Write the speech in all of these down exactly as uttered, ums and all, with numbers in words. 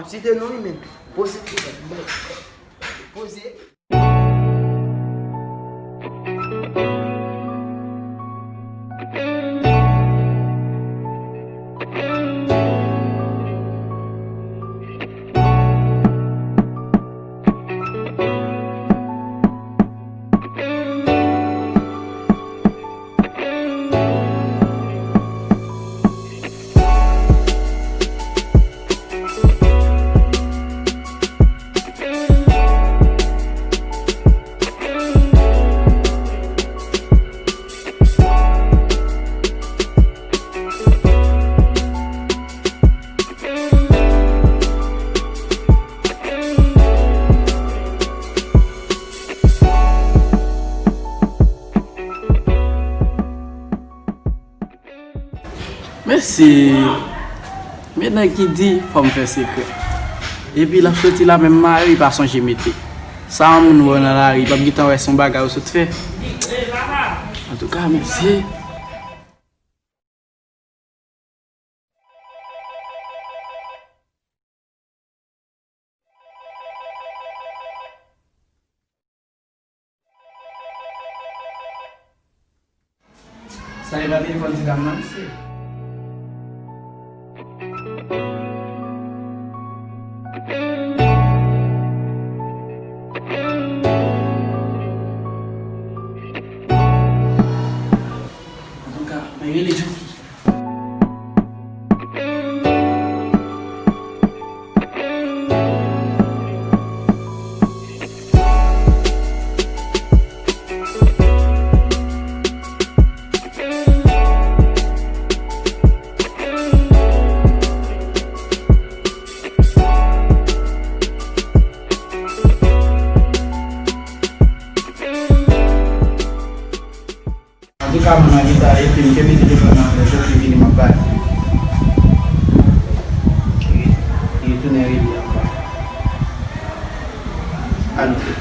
Site non li menm. Poze. Poze. Mesye, men nèg ki di fò m fè sekrè. Epi l ap soti la menm mare, li pa sonje mete. Sa yon moun wè w nan lari, li p ap gentan wè se yon bagay ou sot fè. Antouka, mesye. Sa e pa telefòn ti dam nan, mesye. Antouka, mwen rele Djouki. Antouka, mwen nan gita epi m kenbe telefòn nan, lè Jokli vini m ap bay. Li, li tounen rele ankò. Alo.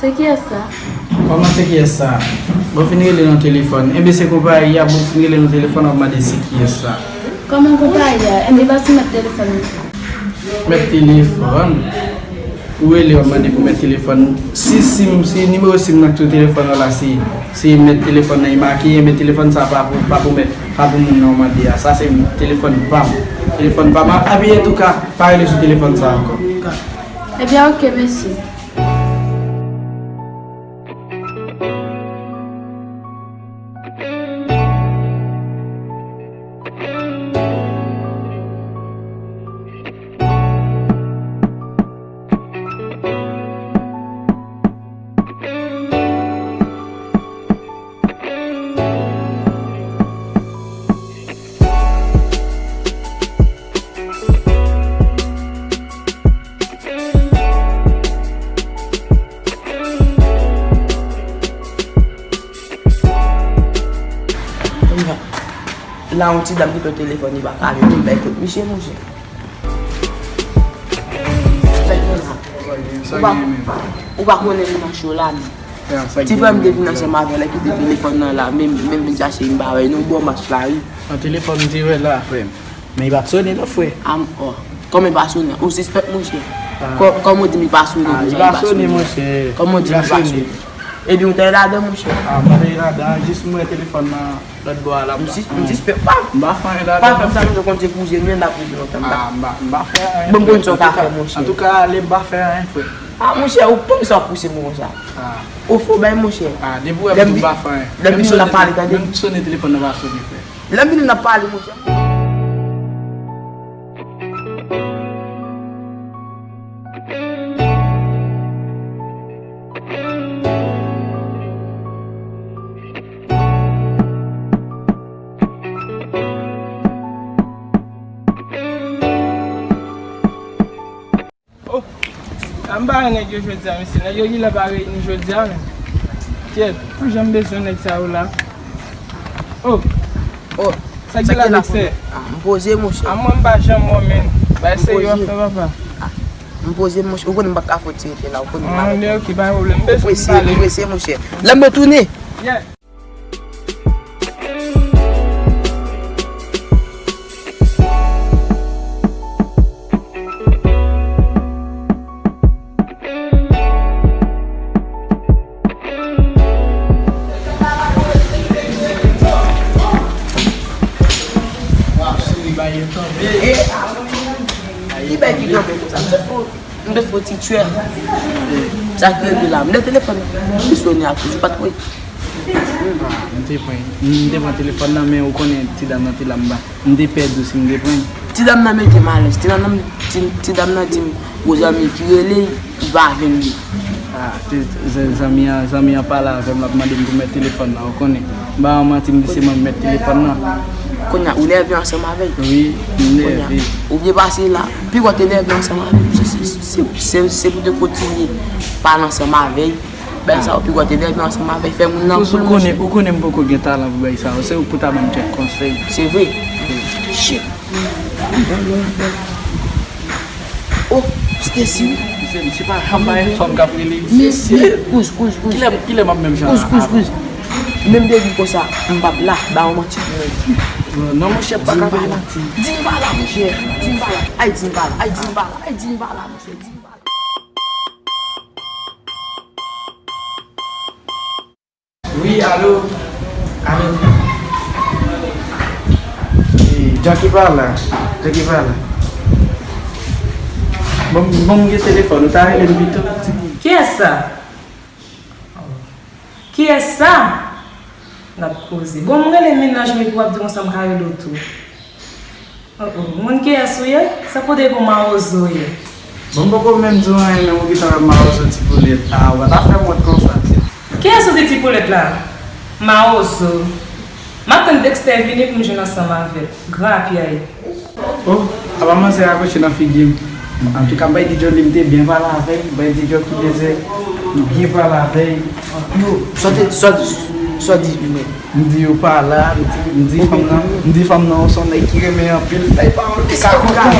Se kiyès sa? Kòman se kiyès sa? Bon, fin rele nan telefòn. Enben se konpayi a, bon, fin rele nan telefòn, w ap mande se kiyès sa. Kòman konpayi a? Enben pa sou mèt telefòn nan. Mèt telefòn? Ou rele w ap mande pou mèt telefòn. Si sim, si nimewo sim nan ki sou telefòn nan la, se, se mèt telefòn nan e make, enben telefòn sa pa pou, pa pou mèt, pa pou moun nan w mande a. Sa se telefòn pa m. Telefòn pa m. Epi antouka, pa rele sou telefòn sa ankò. Ebyen, oke, mèsi. La, yon ti dam ki pran telefòn, li pa ka ale, li bay kot misye, monchè. Sa k gen la? Ou pa, ou pa konnen li nan cho la, non. Ti frè m te vin ansanm avè l, li kite telefòn nan la, men, men vin chache m pa wè, nou bò mach la, wi. Nan telefòn m te wè la, frè m. Men li pa t sonnen non, frè. A m, o. Kòman li pa sonnen? Ou sispèk, monchè? Kò-, kòman w di m li pa sonnen konsa, li pa sonnen, monchè. Kòman w di m li pa sonnen? Epi w te ladan, monchè? A, m pa te ladan, jis m wè telefòn nan lòt bò a la. M sis-, m sispèk pa. M pa fè anyen ladan. Pa fè m sa, monchè, konn se kouzin mwen, n ap rete lontan, m pa. A, m pa, m pa fè anyen. Bon, m konn sa w ka fè, monchè. Antouka, ale, m pa fè anyen, frè. A, monchè, ou konn sa w pouse m konsa. A. Ou fò bay, monchè. A, depi w wè m di w m pa fè anyen. Lè m vini, n ap pale, tande. Menm sonnen telefòn nan pa sonnen, frè. Lè m vini, n ap pale, monchè. Oh, a m pa wè nèg yo jodi a, mesye. Nèg yo genlè pa reyini jodi a menm. Kyèt, pou jan m bezwen nèg sa yo la. Oh. Oh, sa k gen la, mesye? A, m poze, monchè. A mwen, m pa janm wè w, men. Bay serye w ap fè, papa. A, m poze, monchè. Ou konnen m pa ka fè ti rete la, ou konnen m pa. A, men oke, pa gen pwoblèm. M bezwen pale. M prese, m prese, monchè. Lè m retounen. Yeah. Ki kanpe konsa. M te fè, m te fè yon ti tchwè. Sa ki rele la. M te telefòn li sone a toujou, pa t wè. M te pran, m te pran telefòn nan, men ou konnen ti dam nan te la m ba. M te pè dous, m te pran. Ti dam nan mete m alèz. Ti dam nan, ti, ti dam nan di m, gwo zanmi ki rele, li pa vin li. Ah, ti, zan- zanmi an, zanmi an pale avè m, l ap mande m pou mèt telefòn nan, ou konnen. M pa manti, m di se mwen k mèt telefòn nan. Kounye a, ou nève ansanm avè l? Wi, m nève. Ou byen pase la, pi w te nève ansanm avè l. Se, se, se, se, se pou te kontinye pale ansanm avè l. Bagay sa yo, pi w te nève ansanm avè l, fè moun nan koul, monchè. Ou konnen, ou konnen m poko gen talan pou bagay sa yo. Se ou k pou ta ban m kèk konsèy. Se vre? Shit. Oh, Stacy, wi. Se, se pa janm pa yon fanm k ap rele. Mesye, kouz, kouz, kouz. Kilè, kilè m ap menm jan an? Kouz, kouz, kouz. Menm depi konsa, m p ap la, ba yon manti pou mwen. Non, monchè, pa ka fè manti. Di m pa la, monchè. Di m pa la. Ay, di m pa la. Ay, di m pa la. Ay, di m pa la, monchè. Di m pa la. Wi, alo. Alo. Eh, Jackie pa la. Jackie pa la. Bon, bon, m gen telefòn, ou ta rele m pito? Kiyès sa? Kiyès sa? N ap koze. Bon, m rele mennaj mwen pou w ap di konsa m ka rele w tou. Oh, oh, moun kiyès ou ye? Sa kote pou mawozo ye? Bon, m poko menm di w anyen, men ou gentan wè mawozo ti poulèt. Ah, ou pa ta fè m wont konsa. Kiyès ou di ti poulèt la? Mawozo. M ap tann Dexter vini pou m jwenn ansanm avè l. Gran apyay. Oh, apa manzè akouche nan figi m. Antouka, bay di Johnny m te byen pale avè l, bay di Johnny ki bezwen byen pale avè l. Yo, sa w te, sa w di, sa w di, men. M di yo pa la, m di, m di fanm nan, m di fanm nan, se yon nèg ki renmen anpil, bay pawòl ki ka kontan.